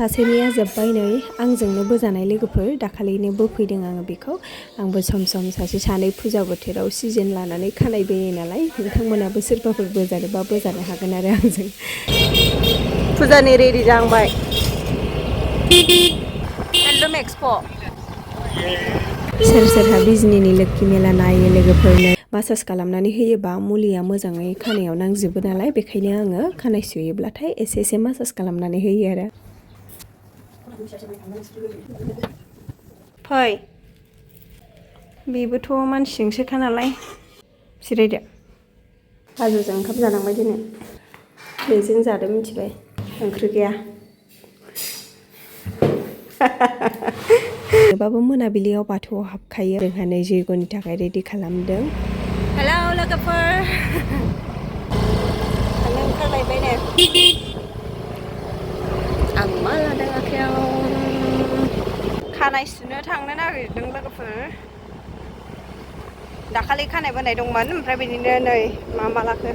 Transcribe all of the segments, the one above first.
सासेनिया जोब्बाय नै आंजोंनो बोजानाय लोगोफोर दाखालिनो बोफैदों आङो बेखौ आंबो सम सम सासे सानै फुजा बोथोराव सिजन लानानै खानाय बोयो नालाय नोंथांमोनाबो सोरबाफोर बोजानोबा बोजानो हागोन आरो आंजों फुजानि रेडि जांबाय एकदम एक्सप' सोर सोरहा बिजनिनि लोक्षि मेला नायो लोगोफोरनो मासाज खालामनानै होयोबा मुलिया मोजाङै खानायाव नांजोबो नालाय बेखायनो आङो खानाय सुयोब्लाथाय एसे एसे मासाज खालामनानै होयो आरो फै बेबोथ' मानसिजोंसोखा नालाय जिरायदो हाजोजों ओंखाम जानांबाय दिनै बेजों जादो मिथिबाय ओंख्रि गैया बाबो मोनाबिलियाव बाथौआव हाबखायो जोंहा नै जैग'नि थाखाय रेडि खालामदों हेलौ लोगोफोर आं ओंखारलायबाय नो आं मा लादों आखायाव खानाय सुनो थांनो नागिरदों लोगोफोर दाखालि खानाय बोनाय दंमोन ओमफ्राय बिदिनो नै मा लाखो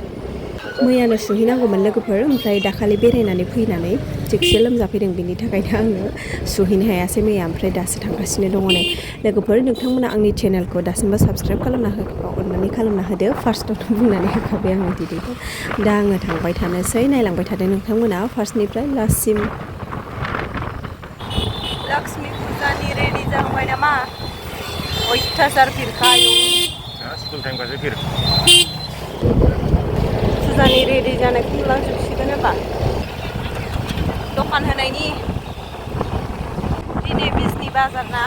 मैयानो सुहैनांगौमोन लोगोफोर ओमफ्राय दाखालि बेरायनानै फैनानै थिगसे लोमजाफैदों बेनि थाखायनो आङो सुहैनो हायासै मैया ओमफ्राय दासो थांगासिनो दङ नै लोगोफोर नोंथांमोना आंनि चेनेलखौ दासिमबो साबस्क्राइब खालामना होबा अननानै खालामना होदो फार्स्टआवनो बुंनानै होखाबाय आङो दिनैबो दा आङो थांबाय थानोसै नायलांबाय थादो नोंथांमोना फार्स्टनिफ्राय लास्टसिम लक्ष्मी फुजानि रेडि जाबाय नामा अयथासार भिरखायो स्कुल टाइमखासो भिर फुजानि रेडि जानायखौ नुलांजोबसिगोन होनबा दखान होनायनि दिनै बिजनि बाजार ना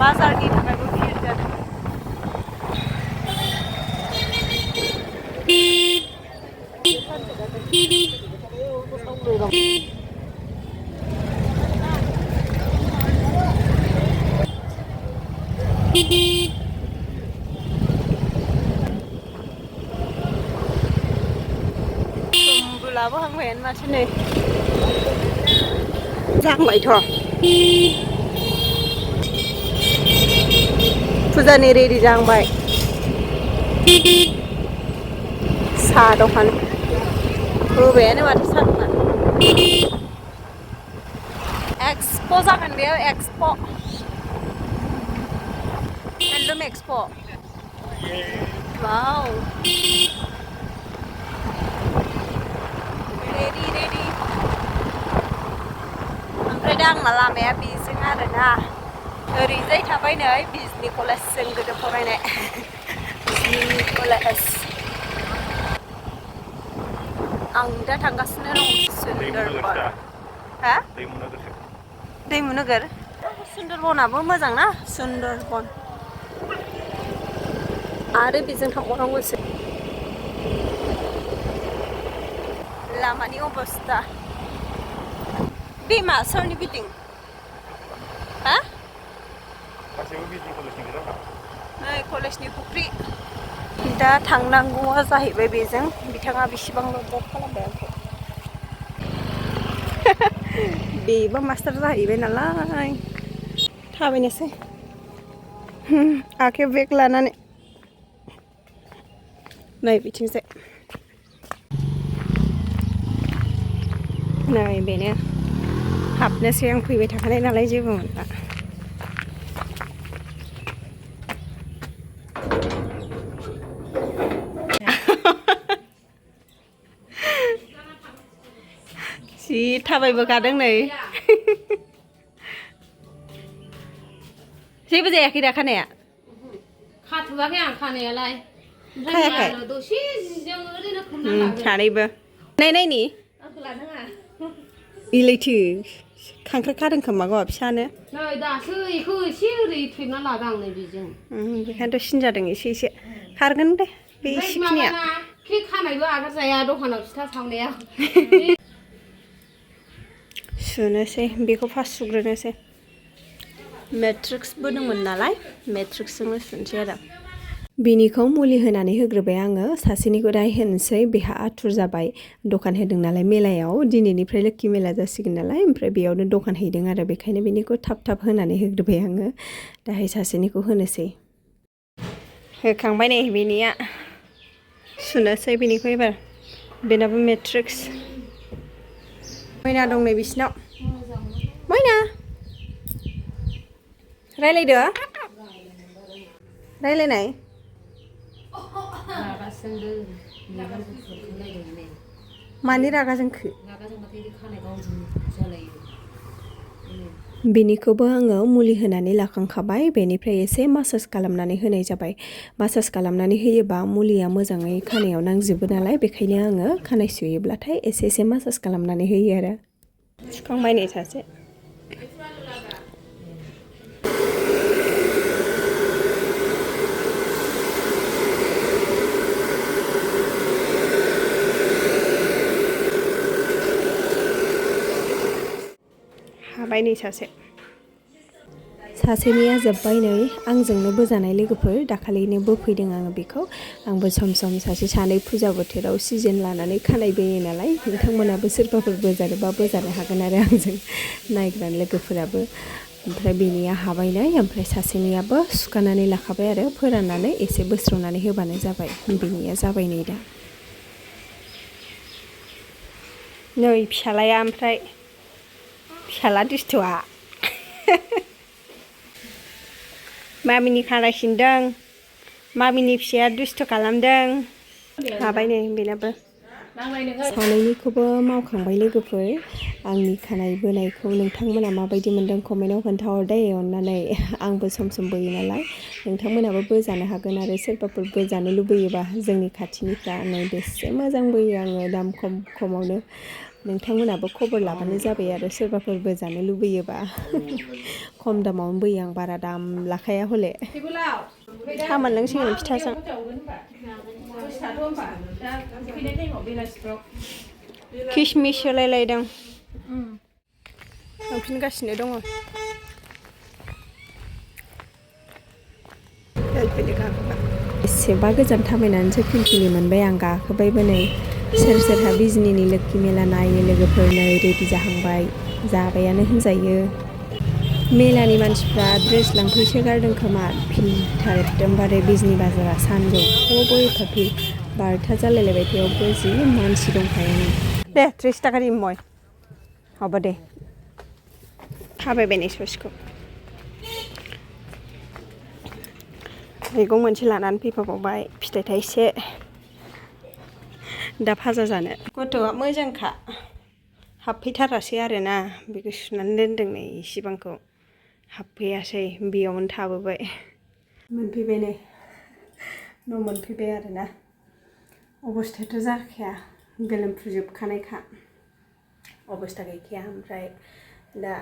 बाजारनि थाखायबो भिर जादों लाबोहांबायानो माथो नै जांबायथ' फुजानि रेडि जांबाय साहा दखान होबायानो माथो साहा दखान एक्सप' जागोन बेयो एक्सप' एकदम एक्सप' वाव रेडि ओमफ्राय दा आंना लामाया बेजों आरोना ओरैजाय थाबाय नै बिजनि कलेजजों गोदो फरायनाय बिजनि कलेज आं दा थांगासिनो दं सुन्दरबन हा दैमु नोगोर सुन्दरबनाबो मोजां ना सुन्दरबन आरो बेजों थांबावनांगौसो लामानि अबस्था दैमा सोरनि बिल्डिं हा नै कलेजनि फुख्रि दा थांनांगौआ जाहैबाय बेजों बिथाङा बेसेबांल' ड्रप खालामबाय आंखौ बेबो मास्टार जाहैबाय नालाय थाबायनोसै आखायाव बेग लानानै नै बिथिंजाय नै बेनो हाबनोसै आं फैबाय थाखानाय नालाय जेबो मोनला जि थाबायबोखादों नै जेबो जायाखै दा खानाया खाथ'वाखै आं खानायालाय खायाखै दसे जिजों ओरैनो खोबना लादों सानैबो नायनायनि आंखौ लानाङा इलायथो खांख्राइ खादों खोमा गावहा फिसानो नै दासो बेखौ एसे ओरै थेबना लादों आं नै बेजों बेखायनोथ' सिन जादों एसे खारगोन दे बे एसेखिनिया खि खानायबो आगार जाया दखानाव फिथा सावनाया सुनोसै बेखौ फार्स्ट सुग्रोनोसै मेट्रिक्सबो दंमोन नालाय मेट्रिक्सजोंनो सुनोसै आरो बिनिखौ मुलि होनानै होग्रोबाय आङो सासेनिखौ रायहोनोसै बेहा आथुर जाबाय दखान होदों नालाय मेलायाव दिनैनिफ्राय लोक्षि मेला जासिगोन नालाय ओमफ्राय बेयावनो दखान हैदों आरो बेखायनो बिनिखौ थाब होनानै होग्रोबाय आङो दाहाय सासेनिखौ होनोसै होखांबाय नै बेनिया सुनोसै बेनिखौ एबार बेनाबो मेट्रिक्स मैना दं नै बिसिनाव मैना रायलायदो रायलायनाय मानि रागा जोंखो बेनिखौबो आङो मुलि होनानै लाखांखाबाय बेनिफ्राय एसे मासाज खालामनानै होनाय जाबाय मासाज खालामनानै होयोबा मुलिया मोजाङै खानायाव नांजोबो नालाय बेखायनो आङो खानाय सुयोब्लाथाय एसे मासाज खालामनानै होयो आरो सुखांबाय नै सासे हाबाय नै सासेनिया जोब्बाय नै आंजोंनो बोजानाय लोगोफोर दाखालिनो बोफैदों आङो बेखौ आंबो सम सम सासे सानै फुजा बोथोराव सिजोन लानानै खानाय बोयो नालाय नोंथांमोनाबो सोरबाफोर बोजानोबा बोजानो हागोन आरो आंजों नायग्रा लोगोफोराबो ओमफ्राय बेनिया हाबायनाय ओमफ्राय सासेनियाबो सुखानानै लाखाबाय आरो फोराननानै एसे बोस्र'नानै होबानो जाबाय बेनिया जाबाय नै दा नै फिसालाया ओमफ्राय फिसाला दुस्थ'आ मामिनि खानाय सिनदों मामिनि फिसाया दुस्थ' खालामदों हाबाय नै बेनाबो सानैनिखौबो मावखांबाय लोगोफोर आंनि खानाय बोनायखौ नोंथांमोना माबायदि मोन्दों कमेन्टआव खोन्थाहरदे अननानै आंबो सम सम बोयो नालाय नोंथांमोनाबो बोजानो हागोन आरो सोरबाफोर बोजानो लुबैयोबा जोंनि खाथिनिफ्रा नै बेसे मोजां बोयो आङो दाम खमावनो नोंथांमोनाबो खबर लाबानो जाबाय आरो सोरबाफोर बोजानो लुबैयोबा खम दामावनो बोयो आं बारा दाम लाखाया हले सा मोनलोंसिगोन फिथाजों किसमिस होलायलायदों थांफिनगासिनो दङ एसेबा गोजान थाबायनानैसो फिलफिलि मोनबाय आं गाखोबायबो नै सोर सोरहा बिजनिनि लोखि मेला नायो लोगोफोर नै रेडि जाहांबाय जाबायानो होनजायो मेलानि मानसिफ्रा ड्रेस लांफैसो गारदों खोमा फिल्टार एकदमबारे बिजनि बाजारा सानजौफुआवबो एफा फिल 12टा जालायलायबाय थेवबो जि मानसि दंखायो दे 30 टाकानि मय हबा दे थाबायबाय नै ससेखौ मैगं मोनसे लानानै फैफाबावबाय फिथाइ थाइसे दा भाजा जानो गथ'आ मोजांखा हाबफैथारासै आरोना बेखौ सुनानै दोनदों नै इसेबांखौ हाबफैयासै बेयावनो थाबोबाय मोनफैबाय नै न' मोनफैबाय आरोना अबस्थायाथ' जाखाया गोलोमफ्रुजोबखानायखा अबस्था गैखाया ओमफ्राय दा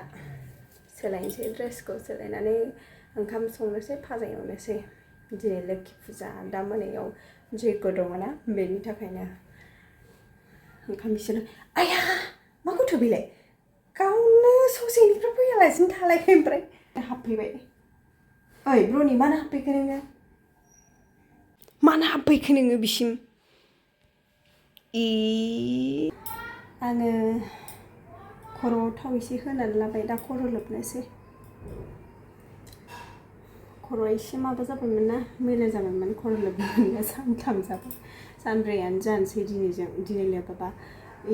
सोलायनोसै ड्रेसखौ सोलायनानै ओंखाम संनोसै भाजा एवनोसै दिनै लोखि फुजा दा मोनायाव जैग दङना बेनि थाखायनो ओंखाम बिसोरो आया मा गथ' बेलाय गावनो ससेनिफ्राय फैयालासिनो थालायबाय ओमफ्राय हाबफैबाय ओइ ब्रनि मानो हाबफैखो नोङो बिसिम आङो खर'आव थाव एसे होनानै लाबाय दा खर' लोबनोसै खर'आ एसे माबा जाबायमोन ना मैला जाबायमोन खर' लोबनो सानथाम जाबाय सानब्रैयानो जानोसै दिनै लोबाबा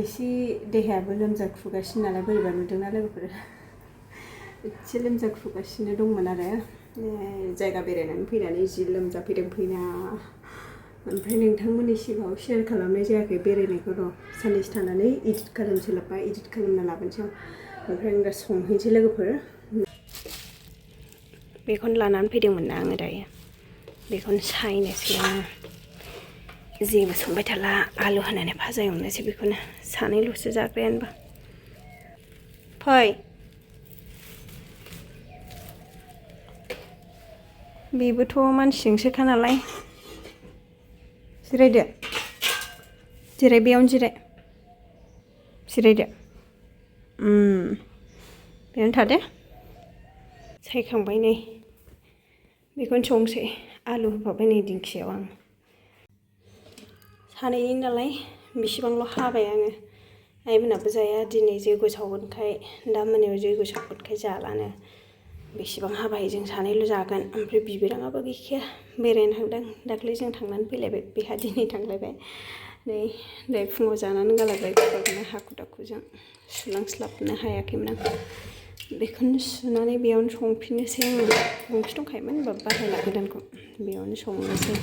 एसे देहायाबो लोमजाख्रुगासिनो नालाय बोरैबा नुदोंना लोगोफोर एसे लोमजाख्रुगासिनो दंमोन आरो जायगा बेरायनानै फैनानै जि लोमजाफैदों फैना ओमफ्राय नोंथांमोननि सिगाङाव शेयार खालामनाय जायाखै बेरायनायखौ र' साननैसो थानानै इडिट खालामसोलाब्बाय इडिट खालामना लाबोनोसै ओमफ्राय दा संहैनोसै लोगोफोर बेखौनो लानानै फैदोंमोन ना आङो दायो बेखौनो सायनोसै आङो जेबो संबाय थाला आलु होनानै भाजा एवनोसै बेखौनो सानैल'सो जाग्रायानोबा फै बेबोथ' मानसिजोंसोखा नालाय जिरायदो जिराय बेयावनो जिरायदो बेयावनो थादो सायखांबाय नै बेखौनो संसै आलु होफाबाय नै दिंखियाव आं सानैनि नालाय बेसेबांल' हाबाय आङो आइमोनाबो जाया दिनै जैग सावगोनखाय दा मोनायाव जैग सावगोनखाय जालानो बेसेबां हाबाय जों सानैल' जागोन ओमफ्राय बिबोनाङाबो गैखाया बेरायनो थांदों दाख्लै जों थांनानै फैलायबाय बेहा दिनै थांलायबाय नै दाय फुङाव जानानै गालांबाय खुगाखौनो हाखु दाखुजों सुलांस्लाबनो हायाखैमोन आं बेखौनो सुनानै बेयावनो संफिननोसै आङो गंसे दंखायोमोन होनबा बाहायला गोदानखौ बेयावनो संनोसै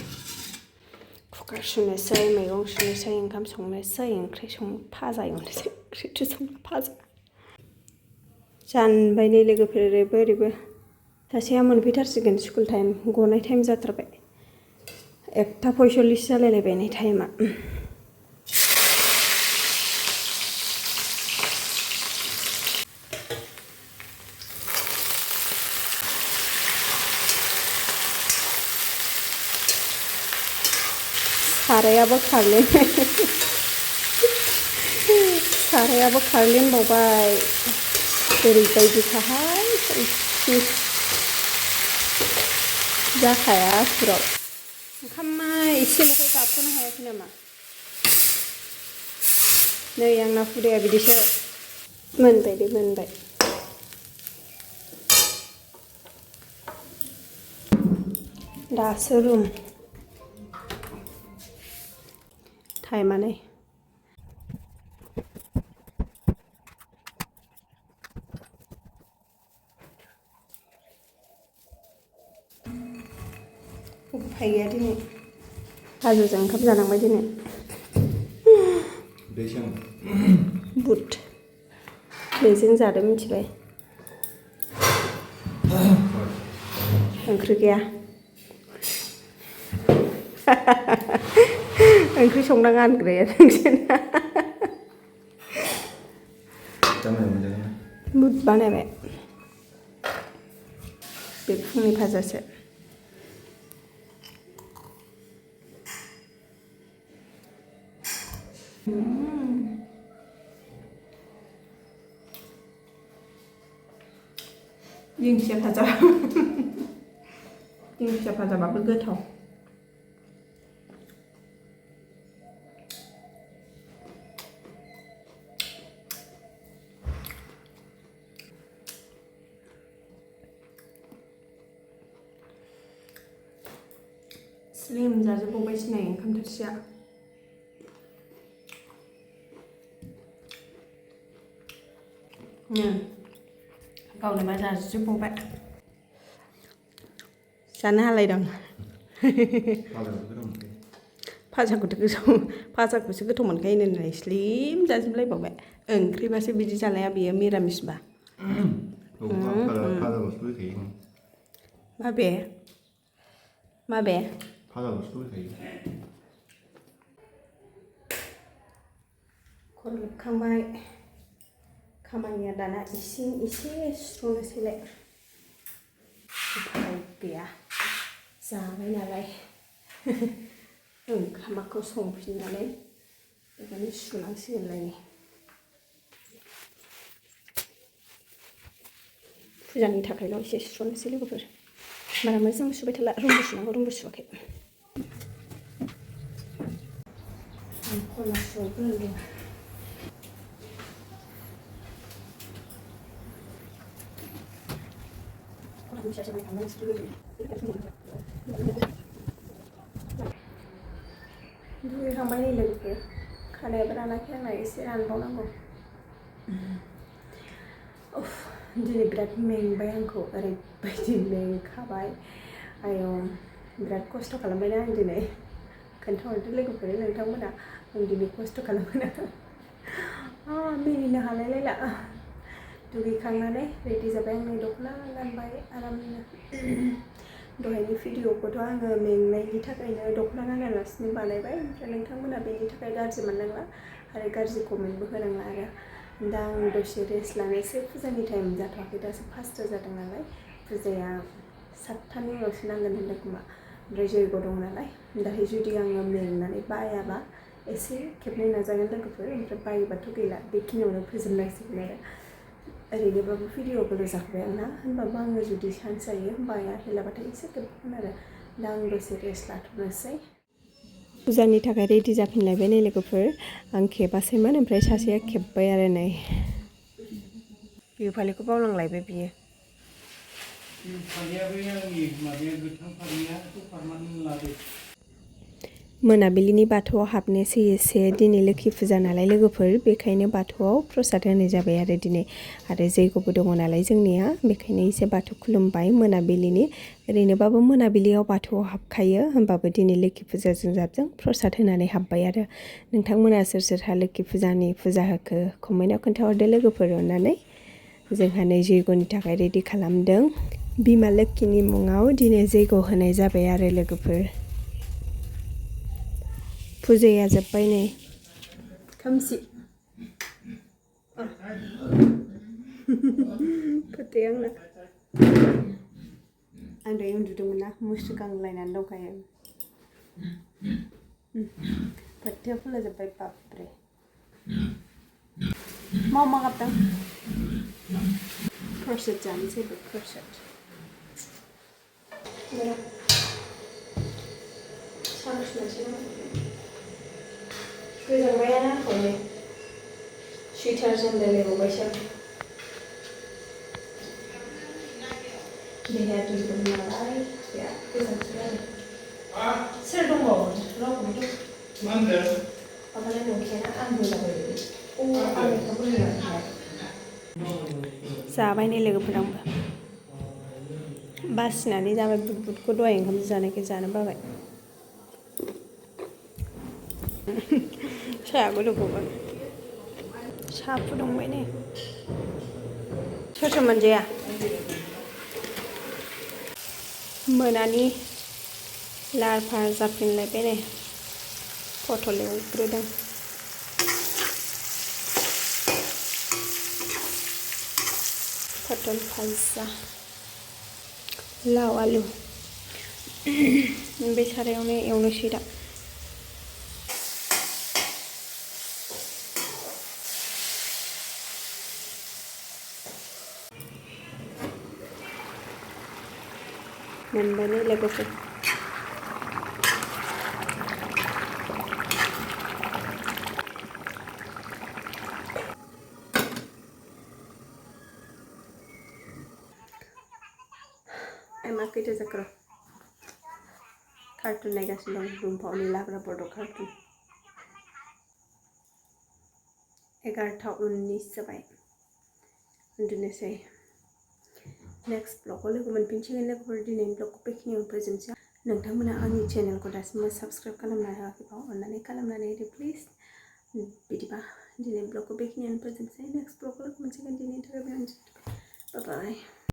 कुकार सुनोसै मैगं सुनोसै ओंखाम संनोसै ओंख्रि फाजा एवनोसै ओंख्रिथ' संला फाजा जानबाय नै लोगोफोर ओरैबो ओरैबो सासेया मोनफैथारसिगोन स्कुल टाइम गनाय टाइम जाथारबाय 1:45 जालायलायबाय नै टाइमा सारायाबो खारलेनबावबाय ओरैबायदिखाहाय जाखाया आसुराव ओंखामा एसेल'खाय गाबख'नो हायाखै नामा नै आंना हुदाया बिदिसो मोनबाय दे मोनबाय दासो रुम टाइमा नै उफाय गैया दिनै हाजोजों ओंखाम जानांबाय दिनै बुट बेजों जादों मिथिबाय ओंख्रि गैया ओंख्रि संनाङा होनग्राया नोंसोरना बुट बानायबाय बे फुंनि भाजासो दिंखिया भाजाबाबो गोथाव स्लिम जाजोबबावबायसो नै ओंखाम थोरसिया गावनो मा जाजोबबावबाय जानो हालायदों फाजाखौसो गोथाव मोनखायो नालाय स्लिम जाजोबलायबावबाय ओंख्रिबासो बिदि जालाया बियो मिरामिसबा माबे खर' लोबखांबाय खामानिया दाना एसे सुस्र'नोसैलाय उफाय गैया जाबाय नालाय ओंखामखौ संफिननानै बेखायनो सुनांसिगोनलाय नै फुजानि थाखायल' एसे सुस्र'नोसै लोगोफोर बारा मोजां सुबाय थाला रुमबो सुनांगौ रुमबो सुवाखै खला सुगोन दुगैखांबाय नै लोगोफोर खानायाबो रानाखै आंना एसे रानबावनांगौ दिनै बिराद मेंबाय आंखौ ओरैबायदि मेंखाबाय आयौ बिराद खस्थ' खालामबायना आं दिनै खोन्थाहरदो लोगोफोर नोंथांमोना आं दिनै खस्थ' खालामबायना मिनिनो हालायलायला दुगैखांनानै रेडि जाबाय आं नै दख'ना गानबाय आरामनो दहायनि भिडिअखौथ' आङो मेंनायनि थाखायनो दख'ना गानालासिनो बानायबाय ओमफ्राय नोंथांमोना बेनि थाखाय गाज्रि मोननांला आरो गाज्रि कमेन्टबो होनांला आरो दा आं दसे रेस्ट लानोसै फुजानि टाइम जाथ'वाखै दासो 5ता जादों नालाय फुजाया 7तानि उनावसो नांगोन होनदों खोमा ओमफ्राय जयग' दं नालाय दाहाय जुदि आङो मेंनानै बायाबा एसे खेबनै नाजागोन लोगोफोर ओमफ्राय बायोबाथ' गैला बेखिनियावनो फोजोबनांसिगोन आरो ओरैनोबाबो भिडिअ'बो जाखाबाय आंना होनबाबो आङो जुदि चान्स जायो बाया हेलाबाथाय एसे खेबगोन आरो दा आं दसे रेस्ट लाथ'नोसै फुजानि थाखाय रेडि जाफिनलायबाय नै लोगोफोर आं खेबासैमोन ओमफ्राय सासेया खेब्बाय आरो नै बिहु फालिखौ बावलांलायबाय बियो मोनाबिलिनि बाथौआव हाबनोसै एसे दिनै लोखि फुजा नालाय लोगोफोर बेखायनो बाथौआव प्रसाद होनाय जाबाय आरो दिनै आरो जैग'बो दङ नालाय जोंनिया बेखायनो एसे बाथौ खुलुमबाय मोनाबिलिनि ओरैनोबाबो मोनाबिलियाव बाथौआव हाबखायो होमबाबो दिनै लोखि फुजाजों जाबजों प्रसाद होनानै हाबबाय आरो नोंथांमोना सोर सोरहा लोखि फुजानि फुजा होखो कमेन्टआव खोन्थाहरदो लोगोफोर अननानै जोंहा नै जैग'नि थाखाय रेडि खालामदों बिमा लोखिनि मुङाव दिनै जैग' होनाय जाबाय आरो लोगोफोर फुजाया जोब्बाय नै खोमसि फोथाया आंना आं दायो उन्दुदोंमोन ना मुसुखांलायनानै दंखायो फोथाया फुला जोब्बाय बाब्रे मा गाबदों प्रसाद जानोसै प्रसाद गोजांबायानो आंखौ नै सुइटारजों देलायबावबायसो देहाया दुरबल नालाय बिराद गोजांसोगारो सोर दंबावो रावबो मा होनदों माबालाय नंखायाना आं होलाबायो आं ओंखाम होलाबाय जाबाय नै लोगोफोर आंबो बासिनानै जाबाय बुदखौ दहाय ओंखाम जानायखाय जानो बाबाय साया गोदौगौबाय साहा फुदुंबाय नै सोर सोर मोनजाया मोनानि लाहार फाहार जाफिनलायबाय नै पटल एवग्रोदों पटल भाजा लाव आलु बे सारायावनो एवनोसै दा मोनबाय नै लोगोफोर मा खैथा जाखो कार्टुन नायगासिनो दं रुमफावनि लाग्रा बड' कार्टुन 11:19 जाबाय उन्दुनोसै नेक्स्ट ब्लगाव लोगो मोनफिनसिगोन लोगोफोर दिनैनि ब्लगखौ बेखिनियावनो फोजोबनोसै नोंथांमोना आंनि चेनेलखौ दासिमबो साबस्क्राइब खालामना होआखैबा अननानै खालामनानै होदो प्लिज बिदिबा दिनै ब्लगखौ बेखिनियावनो फोजोबनोसै नेक्स्ट ब्लगाव लोगो मोनसिगोन दिनैनि थाखाय बाय बाय